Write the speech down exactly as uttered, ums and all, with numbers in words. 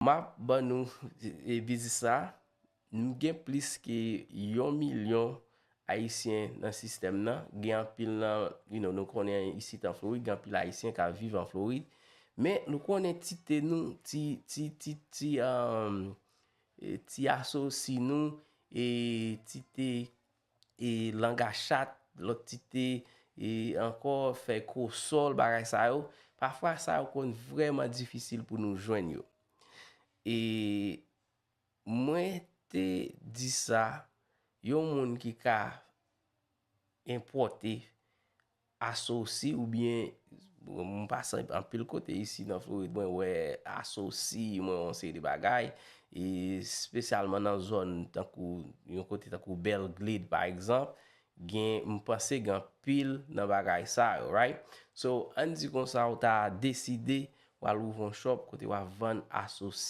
M ap ban nou e, biznis sa. M gen plis ke yon milyon Ayisyen nan sistèm nan. Gen anpil nan, you know, nou konnen isit an Florid, gen anpil Ayisyen k ap viv an Florid. Men nou konnen ti te nou, ti, ti, ti, ti, um, e, ti asosi nou, e ti te, e langa chat, lòt ti te, e ankò fè kosòl, bagay sa yo. Pafwa sa yo konn vrèman difisil pou nou jwenn yo. E mwen te di sa, yon moun ki ka enpòte asosi oubyen mwen pase anpil kote isi nan Florid, mwen wè asosi, mwen wè yon seri de bagay, e espesyalman nan zòn tankou yon kote tankou Belglade pa egzanp, gen, m panse gen anpil nan bagay sa yo, right? So, ann di konsa ou ta deside w al ouvri yon shop kote w ap vann asosi,